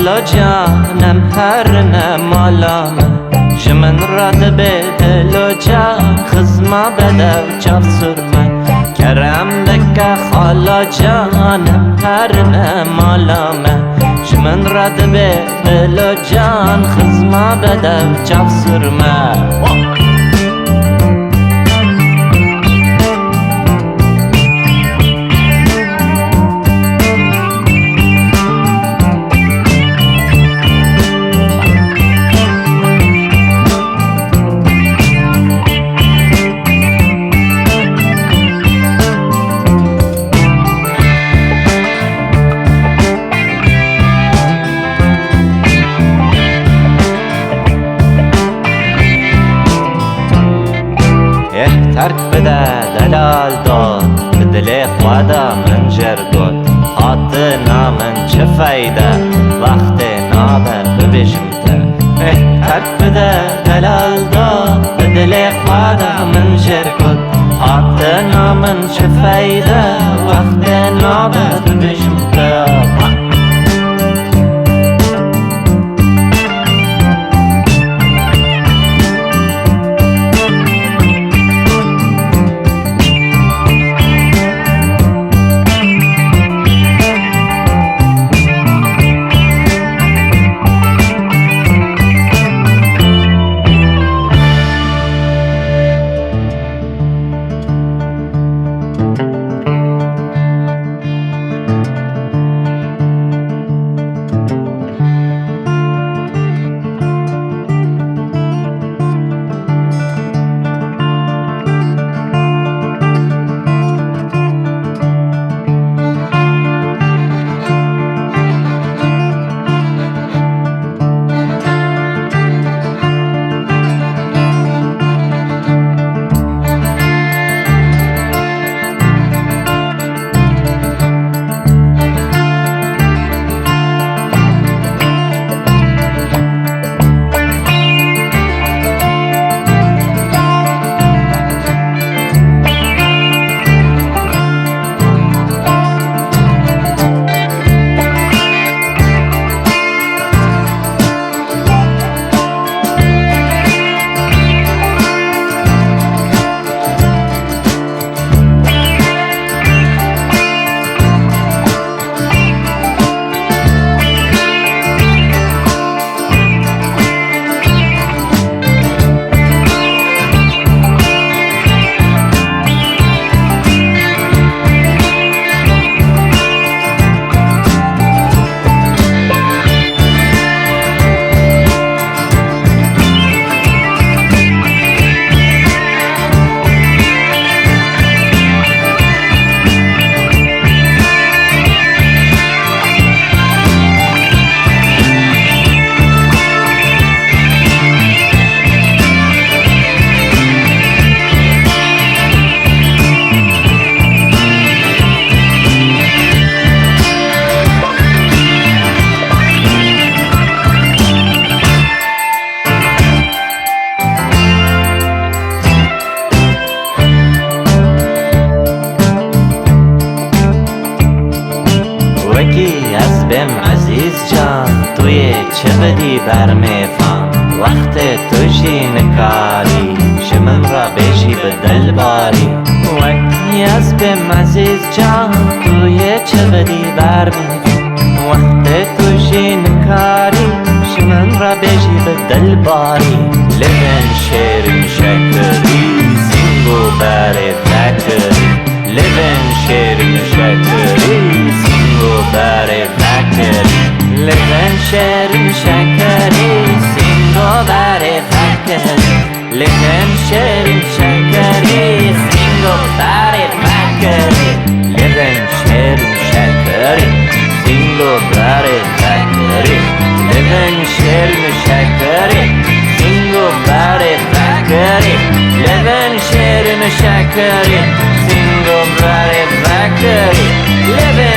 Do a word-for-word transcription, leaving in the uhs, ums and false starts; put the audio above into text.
Lo canem herine mala me, ji min re dibê dilo can, xizma bedew çav sûr me. Kerem bike xala canem herine mala me, ji min re dibê dilo can, xizma bedew çav sûr me. Eh, terk bide delal dot, bi dilê xwe de min jêr got. Hatina min çi feyde, wextê nabe bibêjim te. Eh, terk bide delal dot, bi dilê xwe de min jêr got. Hatina min çi feyde, wextê nabe bibêjim te. Wekî ez bêm ezîz can, tu yê çi bidî ber mêvan? Wextê tu jî nikarî, ji min re bêjî bi dilbarî. Wekî ez bêm ezîz can, tu yê çi bidî ber mêvan? Wextê tu jî nikarî, ji min re bêjî bi dilbarî. Lêvên şêrîn şekerî, sîng û berê vekirî. Lêvên şêrîn şekerî, sîng û berê vekirî. Lêvên şêrîn şekerî, sîng û berê vekirî. Lêvên şêrîn şekerî, sîng û berê vekirî. Lêvên şêrîn şekerî, sîng û berê vekirî. Lêvên şêrîn şekerî, sîng û berê vekirî. Lêvên şêrîn şekerî, sîng û berê vekirî. Lêvên